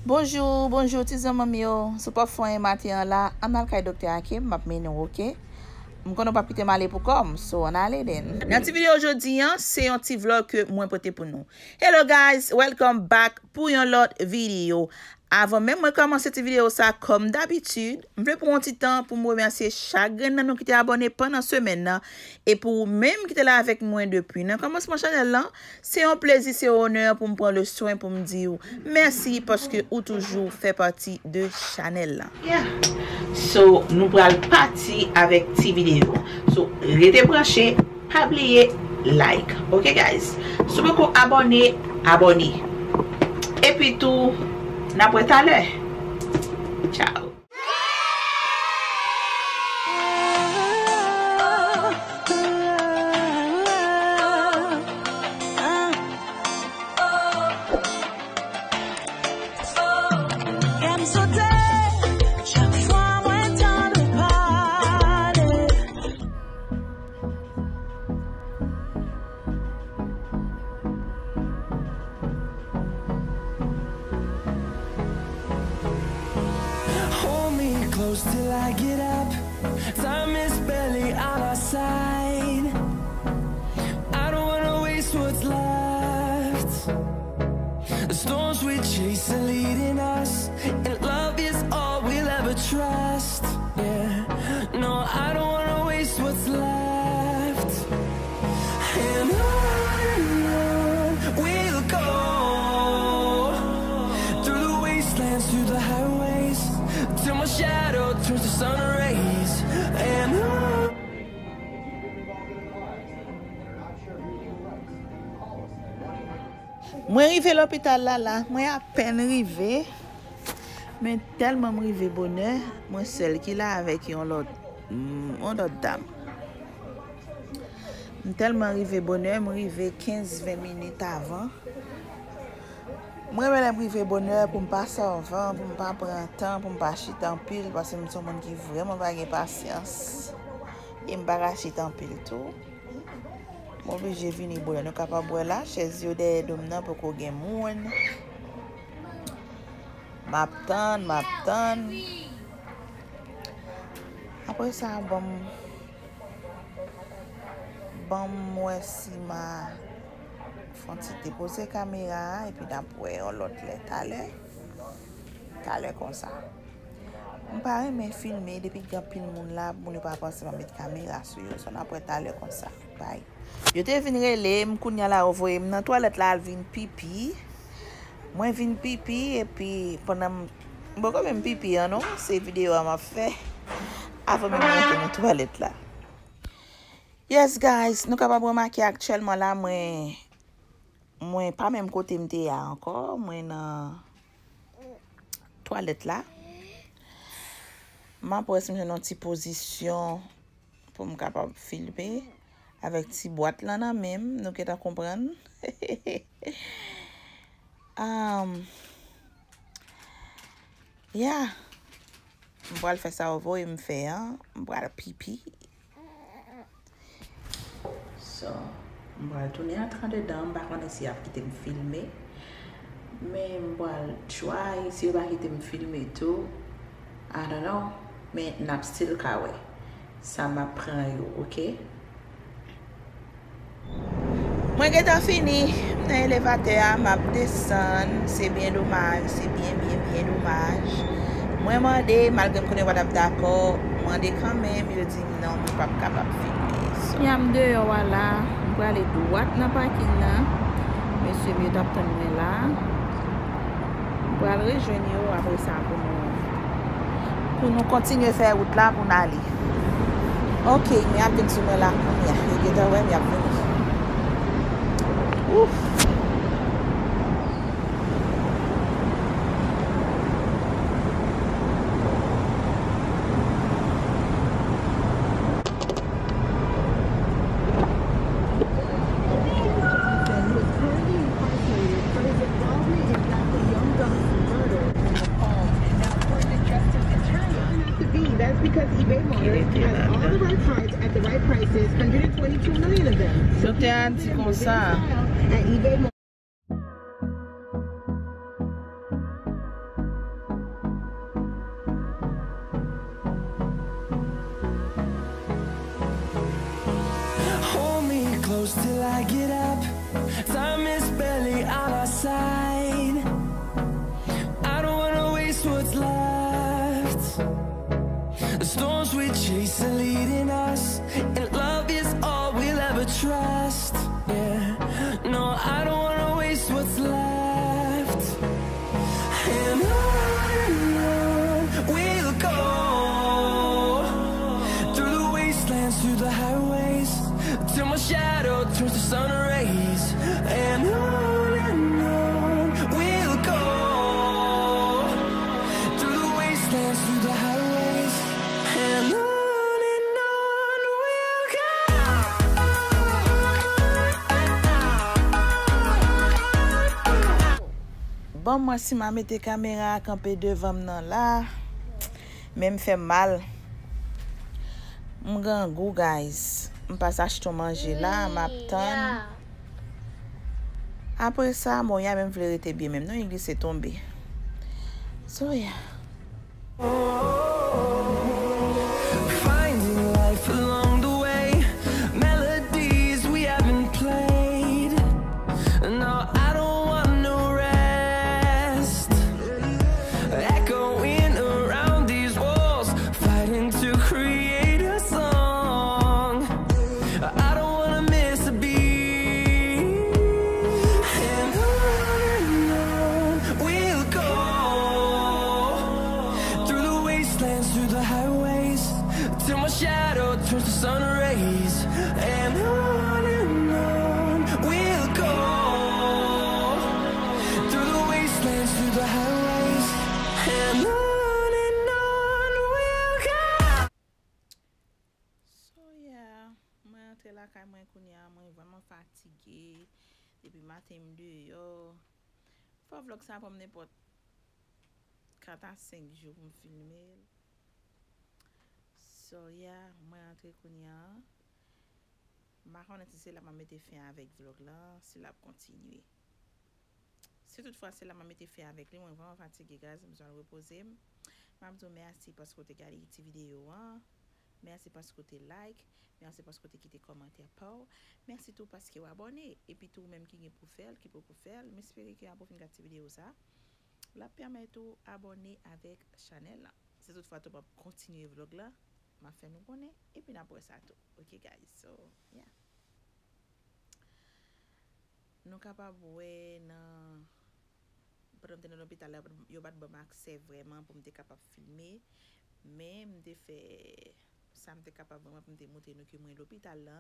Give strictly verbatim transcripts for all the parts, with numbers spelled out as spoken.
Bonjou, bonjou ti zanmanm yo. Si w p ap fè anyen maten an la, ann al kay doktè Hakim, m ap mennen w, oke? M konnen w p ap kite m ale pou kò m, so ann ale then. Nan ti videyo jodi an, se yon ti vlog ke mwen pote pou nou. Hello guys, welcome back pou yon lòt videyo. Avan menm mwen kòmanse ti videyo sa, kòm dabitid, m vle pran yon ti tan pou m remèsye chak grenn nan nou ki te abòne pandan semèn nan. E pou ou menm ki te la avèk mwen depi nan kòmansman chanèl lan, se yon plezi, se yon onè pou m pran le swen pou m di w mèsi paske ou toujou fè pati de chanèl lan. Yeah. So, nou pral pati avèk ti videyo. So, rete branche, pa bliye like, ok guys? Si w poko abòne, abòne. Epi tou, n ap wè talè. Ciao. Kè m sote chak fwa mwen tande w pale. Hold me close till I get up. Time is barely on our side. I don't wanna waste what's left. The storms we chase are leading us, and love is all we'll ever trust. Yeah, no, I don't wanna waste what's left. And on we'll go, through the wastelands, through the highways, till my shadow turns to sun rays. And on Mwen rive lopital la la, mwen apèn rive. Men tèlman m rive bonè, mwen sèl ki la avèk yon lòt, mm, yon lòt dam. M tèlman rive bonè, m rive kenz ven minit avan. Mwen renmen lè m rive bonè pou m pa sòvan, pou m pa pran tan, pou m pa chita anpil, paske m se yon moun ki vrèman pa gen pasyans. E m pa ka chita anpil tou. M oblije vini bonè. Nou kapab wè la, chèz yo dèyè do m nan poko gen moun. M ap tann, m ap tann. Apre sa, ban m, ban m wè si m a fè yon ti depoze kamera a, epi n ap wè yon lòt lè talè. Talè konsa. M pa renmen filme, depi gen anpil moun la, moun yo pa panse m ap met kamera sou yo. So, n ap wè talè konsa. Bye. Yo te vin rele m, kounya la, yo voye m nan twalèt la, al vin pipi. Mwen vin pipi, epi pandan m, m poko menm pipi an, non, se videyo a m ap fè. Avan menm m rantre nan twalèt la. Yes, guys, nou kapab remake aktyèlman la, mwen, mwen pa menm kote m te a ankò, mwen nan twalèt la. M ap wè si m jwenn yon ti pozisyon pou m kapab filme avèk ti bwat lan nan men m, nou gentan konprann. Um, yeah. M pral fè sa yo voye m fè an. M pral pipi. So, m pral tounen antre andedan, m pa konnen si y ap kite m filme. Men m pral try, si yo pa kite m filme tou, I don't know. Men n ap still ka wè sa m ap pran yo, oke? Mwen gentan fini, m nan elevatè a, m ap desann, se byen domaj, se byen, byen, byen domaj. Mwen mande, malgre m konnen yo pa t ap dakò, m mande kanmenm, yo di m non, mwen p ap kapab filme. So, ya m deyò a la, m prale dwat nan pakin nan. Mesye m yo t ap tann mwen la. M pral rejwenn yo apre sa pou nou, pou nou kontinye fè wout la pou n ale. Ok, men y ap vin sou mwen la kounye a. Yo gentan wè m, y ap vini. Ouf. That's because eBay Motors has all the right parts at the right prices, one hundred twenty-two million of them. Yo te a di konsa. At eBay Motors. Till I get up, time is barely on our side. I don't wanna waste what's left. The storms we chase are leading us, and love is all we'll ever trust. Yeah, no, I don't wanna waste what's left. And on and on we'll go, through the wastelands, through the highways, till my shadow turns to sun rays. And on and on we'll go, through the wastelands, through the highways, and on and on we'll go. Bon, mwen si m a mete kamera a kanpe devan m nan la, men m fè m mal. M grangou, guys. M pase achte yon manje la, m ap tann. Apre sa, Moya menm vle rete byen menm non, li glise tonbe. So, yeah. Finding life along the way, melodies we haven't played. No, I don't want no rest. Echoing around these walls, fighting to create a song. I don't wanna miss a beat. And on and on we'll go, through the wastelands, through the highways, till my shadow turns to sun rays. And on and on we'll go, through the wastelands, through the highways, and on and on we'll go. So, yeah, mwen antre lakay mwen kounye a, mwen vrèman fatige. Depi maten m deyò. Fò vlòg sa pran m nenpòt kat a senk jou pou m filme l. So, yeah, mwen antre kounye a. M pa konnen si se la m ap mete fen avèk vlòg la, si l ap kontinye. Si toutfwa se la m ap mete fen avèk li, mwen vrèman fatige, guys, m bezwen al repoze m. M ap di w mèsi paske w te gade ti videyo an. Mèsi paske w te like. Mèsi paske w te kite kòmantè pa w. Mèsi tou paske w abòne. Epi tou, ou menm ki gen pou fè l, ki poko fè l, m espere ke apre w fin gade ti videyo sa, l ap pèmèt ou abòne avèk chanèl la. Si toutfwa tou m ap kontinye vlòg la, m ap fè nou konnen. Epi n ap wè sa tou. Ok, guys. So, yeah. Nou kapab wè nan, pandan m te nan lopital la, yo pa t ban m aksè vrèman pou m te kapab filme, men m te fè sa m te kapab vrèman pou m te montre nou ke mwen lopital la.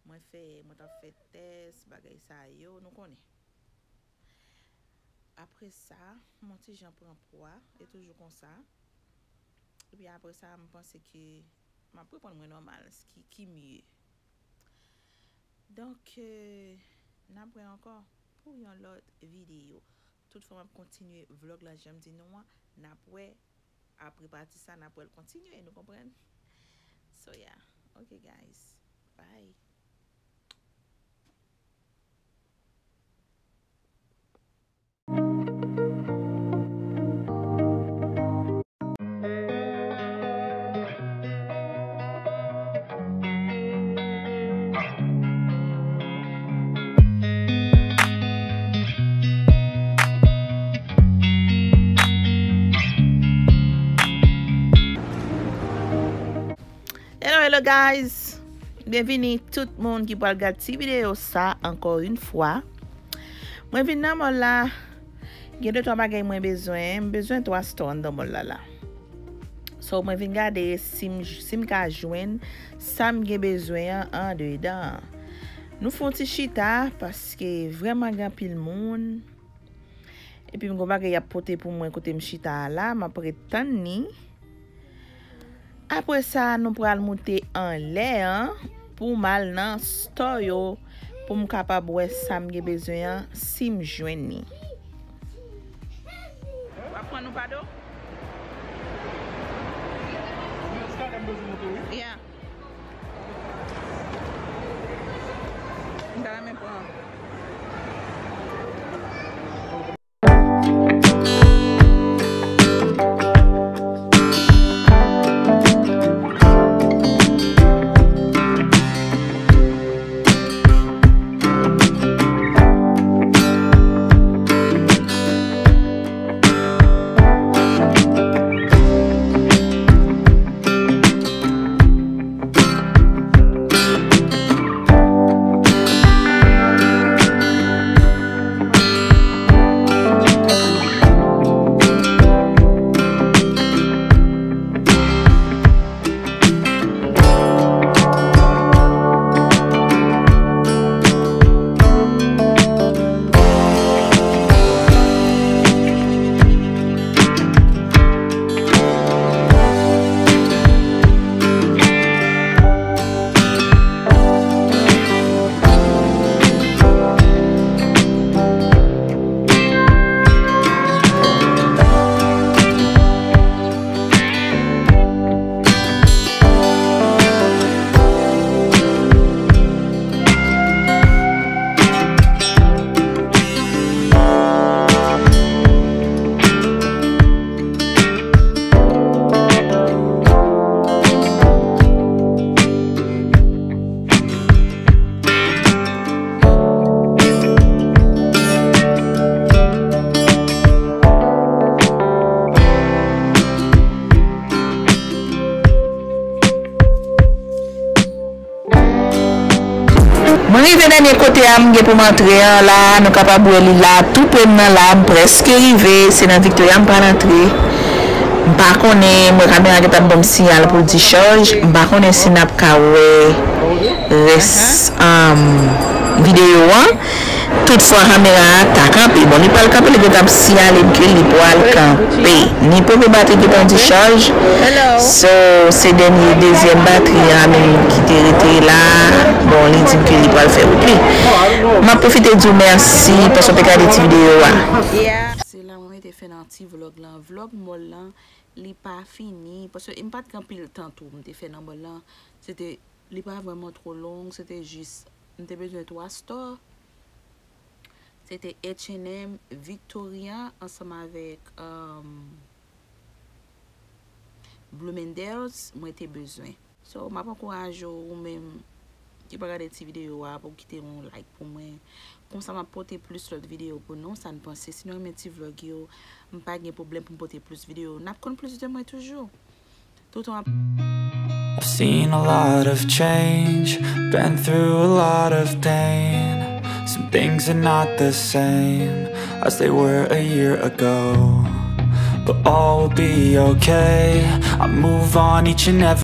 Mwen fè, mwen t ap fè tès, bagay sa yo, nou konnen. Apre sa, m on ti jan pran pwa, e toujou konsa. Epi apre sa, m panse ke m ap reprann mwen nòmal, ki, ki mye. Donk, euh, n ap wè ankò pou yon lòt videyo. Toutfwa, m ap kontinye vlòg la, jan m di nou an, n ap wè apre pati sa, n ap wè l kontinye, nou konprann? So, yeah. Ok, guys. Bye. Hello, hello, guys. Byenvini tout moun ki pral gad ti videyo sa ankò yon fwa. Mwen vin nan mòl la. Gen de twa bagay mwen bezwen. M bezwen twa store anndan mòl la la. So, mwen vin gade si m, si m ka jwenn sa m gen bezwen an andedan. Nou fè yon ti chita paske vrèman gen anpil moun. Epi m gon bagay y ap pote pou mwen kote m chita a la, m ap ret tann ni. Apre sa, nou pral moute anlè an pou m al nan store yo pou m kapab wè sa m gen bezwen an si m jwenn ni. W ap pran nou pado? Yeah. M ta renmen pran. Men kote a m gen pou m antre an la, nou kapab wè li la, tou pre m nan la, m prèske rive, se nan Victoria m pral antre. M pa konnen, mwen kamera gen t ap ban m siyal pou l dichaj, m pa konnen si n ap ka wè rès um, videyo an. Toutfwa kamera a ta kanpe, bon li pral kanpe, li gen t ap siyale m ke li pral kanpe. Ni premye batri ki pran dichaj. So, se dènye, dezyèm batri a menm ki te rete la. Bon, li di m ke li pral fè wout li. M ap pwofite di w mèsi paske w te gade ti videyo a. Se la mwen te fè nan ti vlog lan. Vlog mall lan, li pa fini. Paske m pa t gen anpil tan tou. M te fè nan mall lan. Se te, li pa vrèman twò long. Se te jis, m te bezwen twa store. Se te H and M, Victoria, ansanm avèk um, Bloomingdale's, mwen te bezwen. So, m ap ankouraje w, ou menm ki pa gade ti videyo a, pou w kite yon like pou mwen. Konsa, m ap pote plis lòt videyo pou nou, sa n panse. Si nou renmen ti vlog yo, m pa gen pwoblèm pou m pote plis videyo. N ap konn plis de mwen toujou. Toutan ap I've seen a lot of change, been through a lot of pain. Some things are not the same as they were a year ago. But all will be okay. I move on each and every